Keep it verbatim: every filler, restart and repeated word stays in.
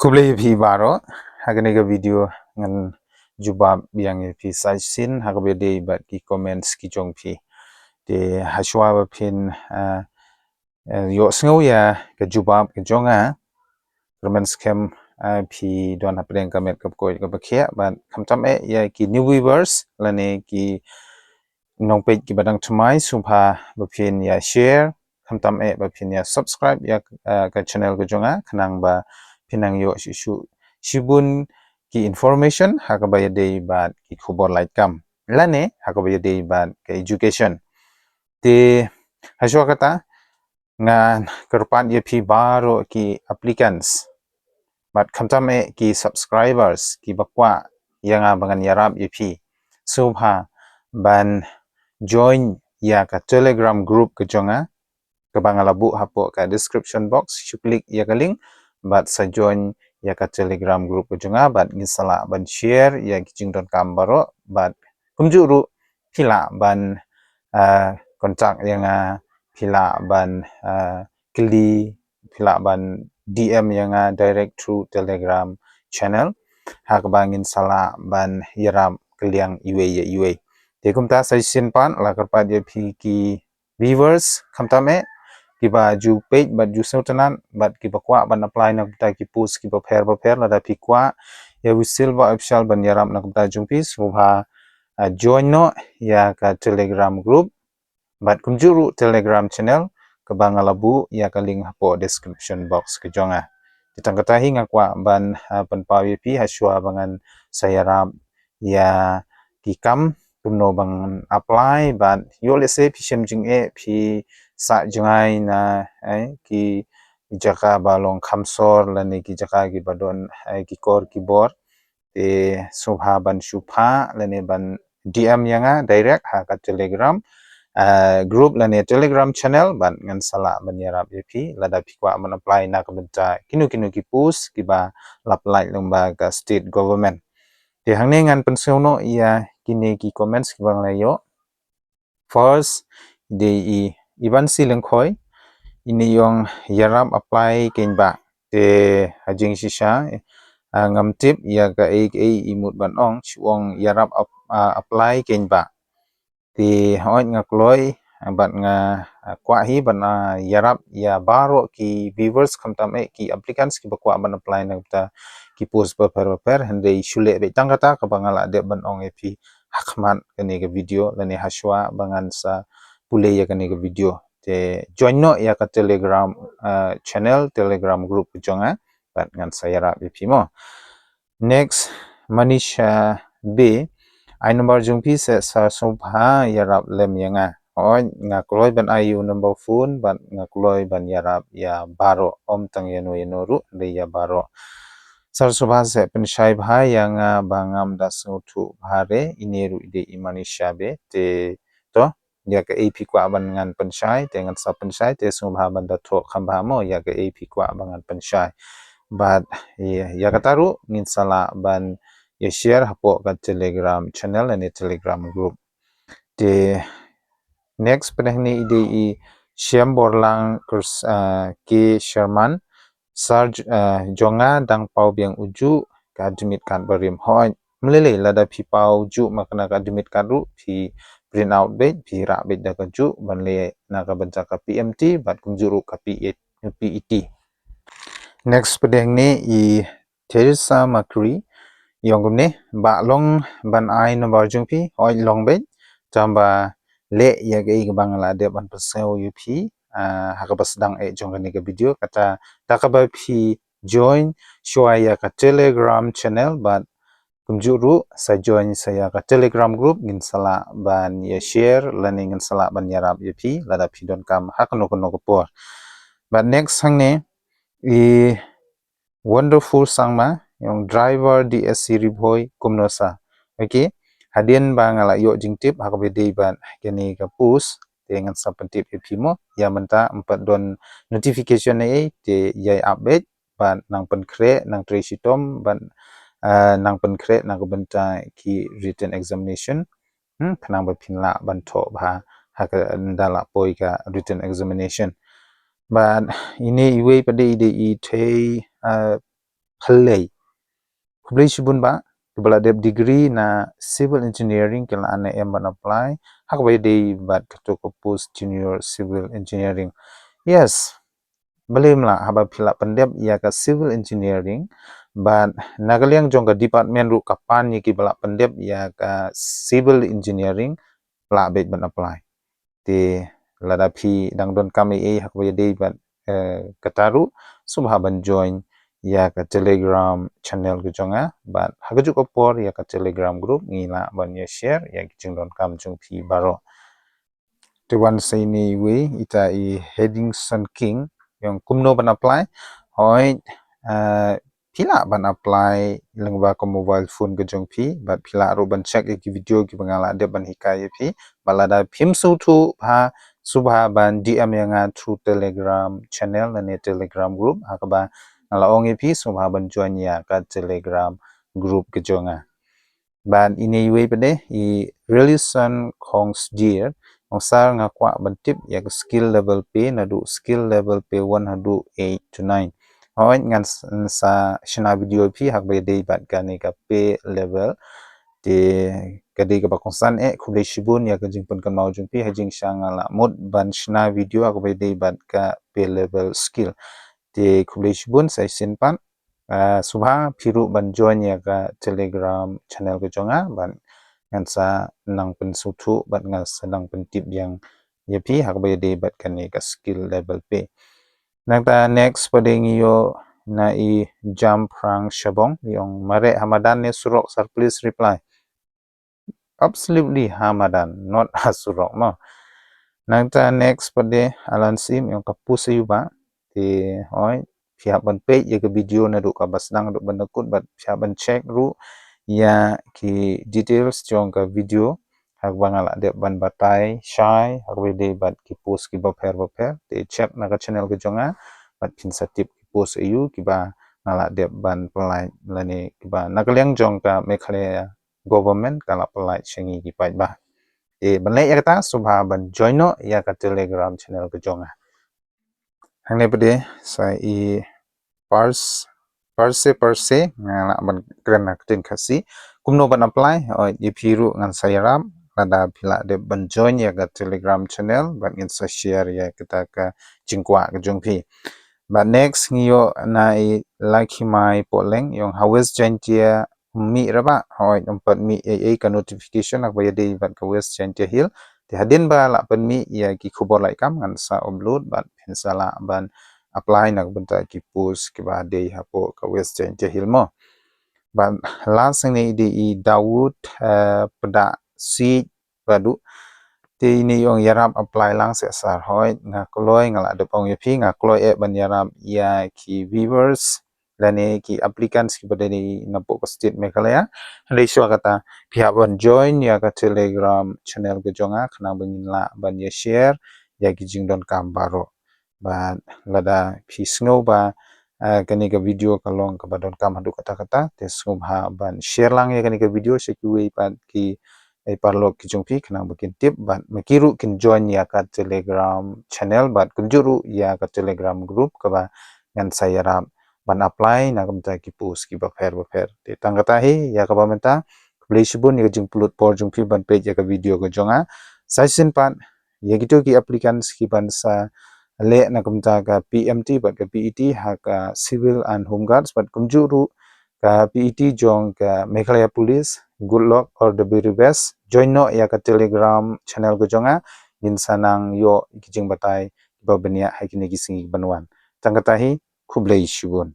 Khublei ïa phi baroh, ha kane ka video ngan jubab biang ïa phi sa shisien ha kaba ïadei bad ki comments ki jong phi. Te hashwa ba phin, ah, eh, ïohsngew ïa ka jubab ka jong nga, kyrmen skhem, ah, phi don hapdeng ka met ka pyrkhat kaba khiah, bad khamtam eh ïa ki new viewers lane ki nongpeit kiba dang thymmai, sngewbha ba phin ïa share, khamtam eh ba phin ïa subscribe ïa, eh, ka channel ka jong nga, khnang ba phin nang ïoh shuh shuh shibun ki information ha kaba ïadei bad ki khubor lait kam lane ha kaba ïadei bad ka education. Te hashwa kata, ngan kyrpad ïa phi baroh ki applicants bad khamtam eh ki subscribers kiba kwah ïa nga ba ngan ïarap ïa phi, sngewbha ban join ïa ka Telegram group ka jong nga, kaba nga la buh hapoh ka description box. Shu click ïa ka link bad sa join ïa ka Telegram group ka jong nga, bad ngin sa lah ban share ïa ki jingdonkam baroh, bad kumjuh ruh phi lah ban, ah, contact ïa nga, phi lah ban, ah, kylli, phi lah ban D M ïa nga direct through Telegram channel ha kaba ngin sa lah ban ïarap kylliang iwei ïa iwei. Te kumta sa shisien pat la kyrpad ïa phi ki viewers khamtam eh kiba ju peit bad ju sngewtynnat bad kiba kwah ban apply na ka bynta ki post kiba pher ba pher. Lada phi kwah ïa u Silver Official ban ïarap na ka bynta jong phi, sngewbha, ah, join noh ïa ka Telegram group bad kumjuh ruh Telegram channel kaba nga la buh ïa ka link hapoh description box ka jong nga. Te tang kata hi nga kwah ban, ah, pynpaw ïa phi hashwa ba ngan sa ïarap ïa ki kam kumno ban apply, bad ïoh lehse phi shem jingeh, phi sah jngai na, eh, ki jaka ba long kham sor lane ki jaka kiba don, eh, ki kor ki bor. Te sngewbha ban shu phah lane ban D M ïa nga direct ha ka Telegram, eh, group lane Telegram channel, bad ngan sa lah ban ïarap ïa phi lada phi kwah ban apply na ka bynta kino kino ki post kiba la pynlait lyngba ka state government. Te hangne ngan pynsngew noh ïa kine ki comments kiba nga la ïoh. First, dei i Ivan Silengkhoi, ine i ong ïarap apply kein bah. Te ha jingshisha, ah, ngam tip ïa kaei kaei i mut ban ong, shu ong ïarap ap-, ah, apply kein bah. Te hooid nga kloi, ah, bad nga, ah, kwah hi ban, ah, ïarap ïa baroh ki viewers khamtam eh ki applicants kiba kwah ban apply na ka bynta ki post bapher bapher, hynrei shu leh beit tang kata kaba nga la dep ban ong ïa phi ha khmat kane ka video lane hashwa ba ngan sa pule ïa kane ka video. Te join noh ïa ka Telegram, ah, channel, Telegram group ka jong nga, bad ngan sa ïarap ïa phi mo. Next, Manisha B, ai number jong phi seh sir, sngewbha ïarap lem ïa nga. Hooid nga kloi ban ai ïa u number phone bad nga kloi ban ïarap ïa baroh, ym tang ïano ïano ruh, hynrei ïa baroh. Sir sngewbha seh pynshai bha ïa nga ba ngam da sngewthuh bha re, ine ruh i dei i Manisha B. Te to, ïa kaei phi kwah ban ngan pynshai te ngan sa pynshai, te sngewbha ban da thoh kham bha mo ïa kaei phi kwah ban ngan pynshai. Bad ïa, ïa kata ruh ngin sa lah ban ïa share hapoh ka Telegram channel lane Telegram group. Te next pdeng ne i dei i Shyam Borlang Kers-, ah, K Sherman. Sir, ah, jong nga dang paw biang u juh ka admit card barim. Hooid, mlei lei lada phi paw juh ma kane ka admit card ruh phi print out beit, phi rah beit da ka juh ban leh na ka bynta ka P M T bad kumjuh ruh ka P E T. Next pdeng ne i Teresa Makri, i ong kumne, bah long ban ai number jong phi? Hooid long beit, tangba leh ïa kaei kaba nga la dep ban pynsngew ïa phi, ah, ha kaba sdang eh jong kane ka video, kata da kaba phi join shuwa ïa ka Telegram channel bad kumjuh ruh sa join sa ïa ka Telegram group, ngin sa lah ban ïa share lane ngin sa lah ban ïarap ïa phi lada phi donkam ha kano kano ka por. Bad next hangne i Wonderful Sangma, i ong driver D S C Ri Bhoi kumno sa. Okay, hadien ba nga la ïoh jingtip ha kaba dei bad kane ka post, te ngan sa pyntip ïa phi mo. Ïa mynta ym pat don notification ei ei, te ïai update bad nang pynkhreh, nang trei shitom bad, ah, nang pynkhreh na ka bynta ki written examination. Hmm, khnang ba phin lah ban thoh bha ha ka ynda la poi ka written examination. Bad ine iwei pat i dei i Thei, ah, Khyllei. Khublei shibun bah, kiba la dep degree na civil engineering ki la an em ban apply ha kaba ïadei bad kato ka post junior civil engineering. Yes, balei mla haba phi la pyndep ïa ka civil engineering, bad na ka liang jong ka department ruh ka pan ïa kiba la pyndep ïa ka civil engineering, lah beit ban apply. Te lada phi dang donkam ei ei ha kaba ïadei bad eh, kata ruh, sngewbha ban join ïa ka Telegram channel ka jong nga, bad ha kajuh ka por ïa ka Telegram group ngi lah ban ïa share ïa ki jingdonkam jong phi baroh. Te wan sa ine iwei, ita i Headingson King, i ong kumno ban apply. Hooid, eh, phi lah ban apply lyngba ka mobile phone ka jong phi, bad phi lah ruh ban check ïa ki video kiba nga la dep ban hikai ïa phi. Bad lada phim sngewthuh bha, sngewbha ban D M ïa nga through Telegram channel lane Telegram group ha kaba nga la ong ïa phi sngewbha ban join ïa ka Telegram group ka jong nga. Bad ine iwei pat de, i Relison Khongsdir, i ong sir, nga kwah ban tip ïa ka skill level pay naduh skill level pay one haduh eight to nine. Hooid, ngan s-, ngan sa shna video phi ha kaba ïadei bad kane ka pay level. Te ka dei kaba kongsan eh, khublei shibun ïa ka jingpynkynmaw jong phi, ha jingshisha nga lah mut ban shna video ha kaba ïadei bad ka pay level skill. Te khublei shibun, sa shisien pat. Ah, sngewbha phi ruh ban join ïa ka Telegram channel ka jong nga, bad ngan sa nang pynsngewthuh bad ngan sa nang pyntip biang ïa phi ha kaba ïadei bad kane ka skill level pay. Nangta next pat de ngi ïoh na i Jamprang Shabong, i ong mareh ha madan ne surok sir, please reply. Absolutely ha madan, not ha surok mo. Nangta next pat de Alan Sim, i ong ka post aiu bah. Te hooid, phi hap ban peit ïa ka video naduh kaba sdang haduh ban da kut, bad phi hap ban check ruh ïa ki details jong ka video ha kaba nga la dep ban batai shai ha kaba ïadei bad ki post kiba pher ba pher. Te check na ka channel ka jong nga bad phin sa tip ki post aiu kiba nga la dep ban pynlait lane kiba na ka liang jong ka Meghalaya government ka la pynlait sha ngi ki paidbah. Te ban leh ïa kata, sngewbha ban join noh ïa ka Telegram channel ka jong nga. Hangne pat de sa i Pars, Parse, Parse, nga lah ban kren ha ka ktien Khasi. Kumno ban apply? Oh, ïa phi ruh ngan sa ïarap lada phi lah dep ban join ïa ka Telegram channel bad ngin sa share ïa kata ka jingkwah ka jong phi. Bad next ngi ïoh na i Lakhimai Pohleng, i ong ha West Jaintia ym mih re bah. Hooid, ym pat mih ei ei ka notification ha kaba ïadei bad ka West Jaintia Hills. Te hadien ba lah pynmih ïa ki khubor lait kam ngan sa upload bad phin sa lah ban apply na ka bynta ki post kiba dei hapoh ka West Jaintia Hills mo. Bad last hangne i dei i Daud, eh, Pda Siej Badu. Te ine i ong ïarap apply lang seh sir. Hooid, nga kloi, nga lah dep ong ïa phi, nga kloi eh ban ïarap ïa ki viewers lane ki applicants kiba dei napoh ka state Meghalaya. Hynrei shuwa kata phi hap ban join ïa ka Telegram channel ka jong nga khnang ba ngin lah ban ïa share ïa ki jingdonkam baroh. Bad lada phi sngew ba, eh, kane ka video ka long kaba donkam haduh katta katta, te sngewbha ban share lang ïa kane ka video sha kiwei pat ki, eh, paralok ki jong phi khnang ba kin tip bad ma ki ruh kin join ïa ka Telegram channel bad kumjuh ruh ïa ka Telegram group kaba ngan sa ïarap ban apply na ka bynta ki post kiba pher ba pher. Te tang kata hi ïa kaba mynta, khublei shibun ïa ka jingpynlut por jong phi ban peit ïa ka video ka jong nga. Sa shisien pat ïa kito ki applicants kiban sa leh na ka bynta ka P M T bad ka P E T ha ka Civil and Home Guards bad kumjuh ruh ka P E T jong ka Meghalaya Police. Good luck, all the very best. Join noh ïa ka Telegram channel ka jong nga, ngin sa nang ïoh ki jingbatai kiba bniah ha kine ki sngi kiban wan. Tang kata hi, khublei shibun.